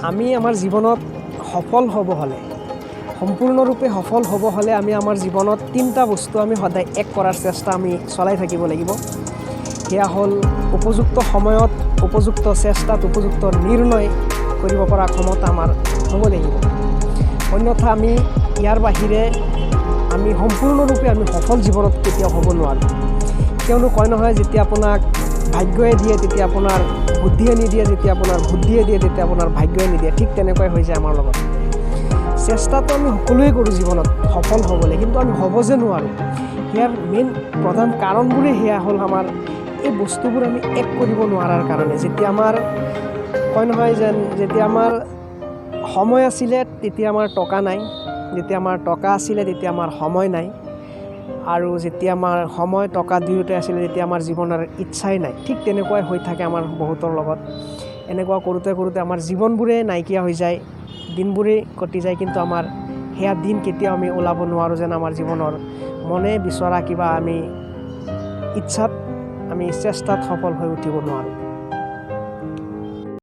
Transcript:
আমি আমাৰ জীৱনত সফল হ'ব হ'লে, সম্পূৰ্ণৰূপে সফল হ'ব হ'লে আমি আমাৰ জীৱনত তিনিটা বস্তু আমি সদায় এক কৰাৰ চেষ্টা আমি চলাই থাকিব লাগিব। সেয়া হ'ল উপযুক্ত সময়ত উপযুক্ত চেষ্টাত উপযুক্ত নিৰ্ণয় কৰিব পৰা ক্ষমতা আমাৰ হ'ব লাগিব। অন্যথা আমি ইয়াৰ বাহিৰে আমি সম্পূৰ্ণৰূপে আমি সফল জীৱনত কেতিয়াও হ'ব নোৱাৰোঁ। কিয়নো কয় নহয়, যেতিয়া আপোনাক ভাগ্যই দিয়ে তেতিয়া আপোনাৰ বুদ্ধিয়ে নিদিয়ে, যেতিয়া আপোনাৰ বুদ্ধিয়ে দিয়ে তেতিয়া আপোনাৰ ভাগ্যই নিদিয়ে। ঠিক তেনেকুৱাই হৈ যায় আমাৰ লগত। চেষ্টাটো আমি সকলোৱে কৰোঁ জীৱনত সফল হ'বলৈ, কিন্তু আমি হ'ব যে নোৱাৰোঁ, ইয়াৰ মেইন প্ৰধান কাৰণবোৰেই সেয়া হ'ল আমাৰ এই বস্তুবোৰ আমি এক কৰিব নোৱাৰাৰ কাৰণে। যেতিয়া আমাৰ কয় নহয় যেন, যেতিয়া আমাৰ সময় আছিলে তেতিয়া আমাৰ টকা নাই, যেতিয়া আমাৰ টকা আছিলে তেতিয়া আমাৰ সময় নাই, আৰু যেতিয়া আমাৰ সময় টকা দুয়োটাই আছিলে তেতিয়া আমাৰ জীৱনৰ ইচ্ছাই নাই। ঠিক তেনেকুৱাই হৈ থাকে আমাৰ বহুতৰ লগত। এনেকুৱা কৰোঁতে কৰোঁতে আমাৰ জীৱনবোৰেই নাইকিয়া হৈ যায়, দিনবোৰেই কটি যায়, কিন্তু আমাৰ সেয়া দিন কেতিয়াও আমি ওলাব নোৱাৰোঁ যেন আমাৰ জীৱনৰ মনে বিচৰা কিবা আমি ইচ্ছাত, আমি চেষ্টাত সফল হৈ উঠিব নোৱাৰোঁ।